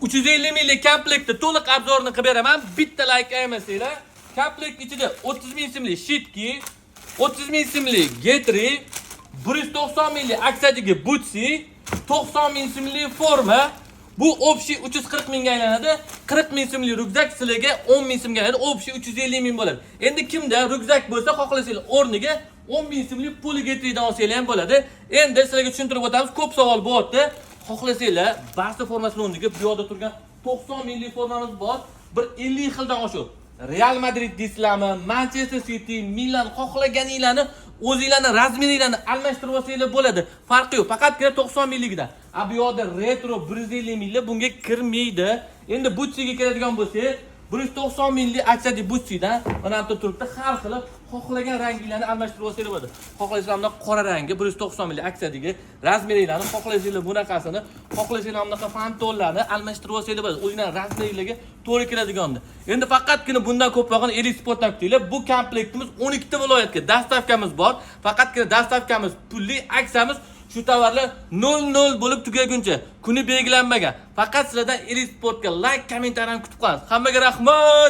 350 minglik komplektni to'liq обзор ini qilib beraman. Bitta layk ayamasanglar. Komplekt ichida 30 ming so'mlik щитки, 30 ming so'mlik getri, 190 minglik aksiyadagi butsi, 90 ming so'mlik forma. Bu общий 340 mingga aylanadi. 40 ming so'mlik ryukzak sizlarga 10 ming so'mga aylanadi. Общий 350 ming bo'ladi. Endi kimda ryukzak bo'lsa, xohlasanglar o'rniga 10 ming so'mlik puli getridan olsanglar ham bo'ladi. Endi sizlarga tushuntirib o'tamiz. Ko'p savol bo'lyapti. Xohlasanglar Barsa formasini o'rniga bu yoqda turgan 90 minglik formamiz bor. Bir 50 xildan oshiq. Real Madrid deysizlarmi, Manchester City, Milan, xohlaganinglarni o'zinglarni размер inglarni almashtirib olsanglar bo'ladi. Farqi yo'q. Faqatgina 90 mingligidan. A bu yoqda retro 150 minglik bunga kirmaydi. Endi butsiga keladigan bo'lsak, 190 minglik aksiyadagi butsidan mana bu yerda turibdi, har xil xohlagan ranginglarni almashtirib olsanglar bo'ladi. Xohlasanglar bunaqa qora rangi 190 minglik aksiyadagi размер inglarni, xohlasanglar bunaqasini, xohlasanglar bunaqa fantonlarni almashtirib olsanglar bo'ladi. O'zinglarni размер inglarga to'g'ri keladiganda. Endi faqatgina bundan ko'prog'ini Elite Sportdan kutinglar. Bu komplektimiz 12 ta viloyatga доставка miz bor. Faqatgina доставка miz pulli, aksiyamiz shu tovarlar 00 bo'lib tugaguncha, kuni belgilanmagan. Faqat sizlardan Elite Sportga layk, kommentariyani kutib qolamiz. Hammaga rahmat.